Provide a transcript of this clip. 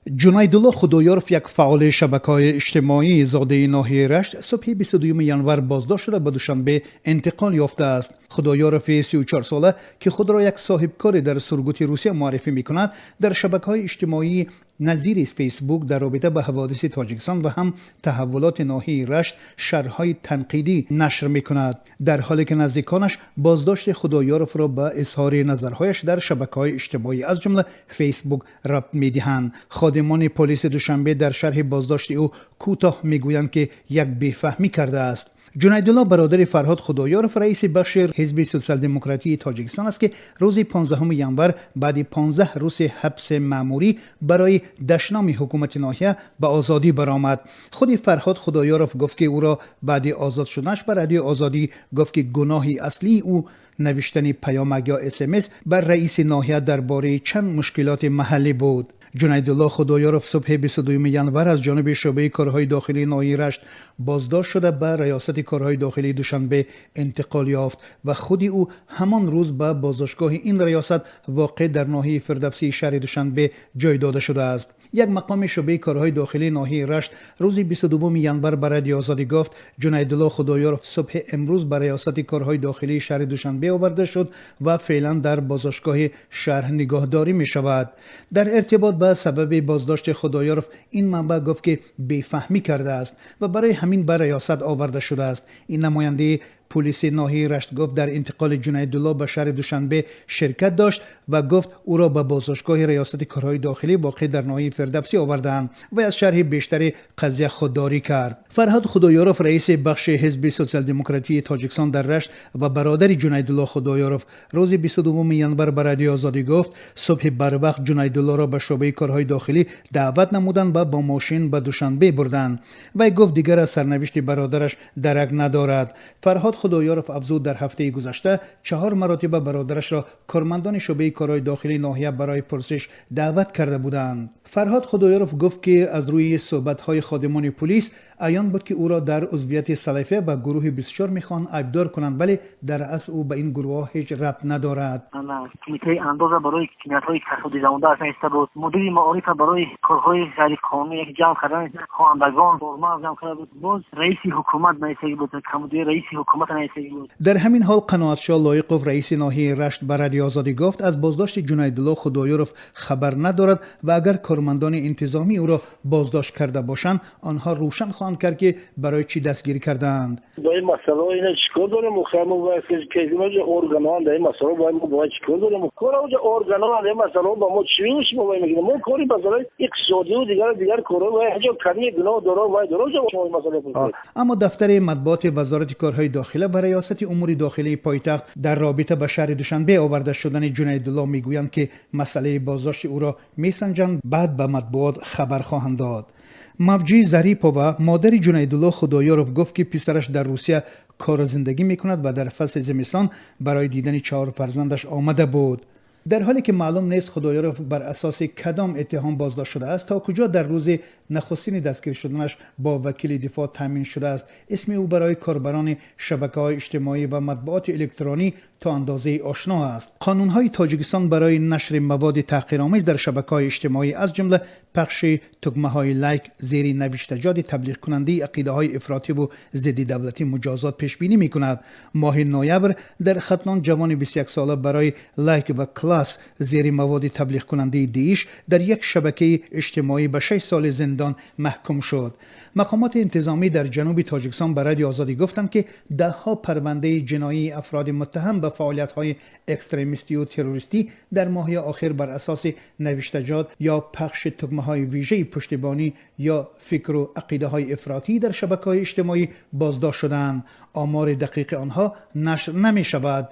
Ҷунайдулло Худоёров, як фаъоли шабакаҳои иҷтимоӣ, зодаи ноҳияи Рашт, субҳи 22 январ боздошт шуда, ба Душанбе интиқол ёфтааст. Худоёрови 34сола, ки худро як соҳибкоре дар Сургути Русия муаррифӣ мекунад, дар шабакаҳои иҷтимоӣ назири Фейсбук дар робита ба ҳаводиси Тоҷикистон ва ҳам таҳаввулоти ноҳияи Рашт шарҳҳои танқидӣ нашр мекунад. Дар ҳоле ки наздиконаш боздошти Худоёровро ба изҳори назарҳояш дар шабакаҳои иҷтимоӣ, аз ҷумла Фейсбук, рабт медиҳанд, ходимони полиси Душанбе дар шарҳи боздошти ӯ кӯтоҳ мегӯянд, ки як бефаҳмӣ кардааст. Ҷунайдулло бародари Фарҳод Худоёров, раиси бахши Ҳизби Социал-демократии Тоҷикистон аст, ки рӯзи 15 январ баъди 15 рӯзи ҳабси маъмурӣ барои дашноми ҳукумати ноҳия ба озодӣ баромад. Худи Фарҳод Худоёров гуфт, ки ӯро баъди озод шуданаш ба Радиои Озодӣ гуфт, ки гуноҳи аслии ӯ навиштани паёмак ё СМС бар раиси ноҳия дар бораи чанд мушкилоти маҳаллӣ буд. Ҷунайдулло Худоёров субҳи 22 январ аз ҷониби шӯъбаи корҳои дохилии ноҳияи Рашт боздошт шуда, ба Раёсати корҳои дохилии Душанбе интиқол ёфт ва худи ӯ ҳамон рӯз ба боздоштгоҳи ин раёсат, воқеъ дар ноҳияи Фирдавсии шаҳри Душанбе, ҷой дода шудааст. Як мақоми шӯъбаи корҳои дохилии ноҳияи Рашт рӯзи 22 январ ба Радиои Озодӣ гуфт, Ҷунайдулло Худоёров субҳи имрӯз ба Раёсати корҳои дохилии шаҳри Душанбе оварда шуд ва феълан дар боздоштгоҳи шаҳр нигаҳдорӣ мешавад. Дар иртибот ба сабаби боздошти Худоёров ин манбаъ гуфт, ки бефаҳмӣ кардааст ва барои ҳамин ба раёсат оварда шудааст. Ин намояндаи полиси ноҳияи Рашт гуфт, дар интиқоли Ҷунайдулло ба шаҳри Душанбе ширкат дошт ва гуфт, ӯро ба боздоштгоҳи Раёсати корҳои дохилӣ, воқеъ дар ноҳияи Фирдавсӣ, овардаанд ва аз шарҳи бештари қазия худдорӣ кард. Фарҳод Худоёров, раиси бахши Ҳизби Социал-демократии Тоҷикистон дар Рашт ва бародари Ҷунайдулло Худоёров, рӯзи 22 январ ба Радиои Озодӣ гуфт, субҳи барвақт Ҷунайдуллоро ба шӯъбаи корҳои дохилӣ даъват намуданд ва бо мошин ба Душанбе бурданд. Вай гуфт, дигар аз сарнавишти бародараш дарак надорад. Фарҳод Худоёров афзуд, дар ҳафтаи гузашта чаҳор маротиба бародарашро кормандони шӯъбаи корҳои дохилии ноҳия барои пурсиш даъват карда буданд. Фарҳод Худоёров гуфт, ки аз рӯи суҳбатҳои ходимони пулис аён буд, ки ӯро дар узвияти Салафия ва гурӯҳи 24 мехоҳанд айбдор кунанд, вале дар асл ӯ ба ин гурӯҳҳо ҳеҷ рабт надорад. Кумитаи андоза барои ҷиноятҳои касодидамонда нависта буд, мудири маорифа барои корҳои ғайриқонунӣ, яке ҷамъ кардани хонандагон ҷамъ карда буд, боз раиси ҳукумат нависагӣ буд, раиси ҳукумат нависагӣ буд. Дар ҳамин ҳол Қаноатшоҳ Лоиқов, раиси ноҳияи Рашт, ба Радиои Озодӣ гуфт, аз боздошти Ҷунайдулло Худоёров хабар надорад ва агар кормандони интизомӣ ӯро боздошт карда бошанд, онҳо рӯшан хоҳанд кард, ки барои чӣ дастгирӣ кардаанд. Ба ин масъалаҳо ина чӣ кор дорем? Органҳо дар ин масъала мо бояд чӣ кор дорем? Кор органҳо дар ин масъалаҳо ба мо чӣ шумо бояд мегирем? Мо кори масъалаи иқтисодию дигар корҳо вай ҳаҷо кадми гуноҳ доро вай доро шумо масъала. Аммо дафтари матбуоти Вазорати корҳои дохила ва Раёсати умури дохилии пойтахт дар робита ба шаҳри Душанбе оварда шудани Ҷунайдулло мегӯянд, ки масъалаи боздошти ӯро месанҷанд, баъд ба матбуот хабар хоҳанд дод. Мавҷи Зарипова, модари Ҷунайдулло Худоёров, гуфт, ки писараш дар Русия кору зиндагӣ мекунад ва дар фасли зимистон барои дидани чаҳор фарзандаш омада буд. Дар ҳоле ки маълум нест, Худоёров бар асоси кадом иттиҳом боздошт шудааст, то куҷо дар рӯзи нахустини дастгир шуданаш бо вакили дифоъ таъмин шудааст, исми ӯ барои корбарони шабакаҳои иҷтимоӣ ва матбуоти электронӣ то андозаи ошно аст. Қонунҳои Тоҷикистон барои нашри маводи таҳқиромез дар шабакаҳои иҷтимоӣ, аз ҷумла пахши тугмаҳои лайк зери навиштаҷоти таблиғкунандаи ақидаҳои ифротиву зидди давлатӣ, муҷозот пешбинӣ мекунад. Моҳи ноябр дар Хатлон ҷавони 21сола барои лайк ва класс зери маводи таблиғкунандаи ДАИШ дар як шабакаи иҷтимоӣ ба 6 соли зиндон маҳкум шуд. Мақомоти интизомӣ дар ҷануби Тоҷикистон ба Радиои Озодӣ гуфтанд, ки даҳҳо парвандаи ҷиноии афроди муттаҳам ба фаъолиятҳои экстремистию террористӣ дар моҳи охир бар асоси навиштаҷот ё пахши тугмаҳои вижаи пуштибонӣ ё фикру ақидаҳои ифротӣ дар шабакаҳои иҷтимоӣ боздошт шудаанд. Омори дақиқи онҳо нашр намешавад.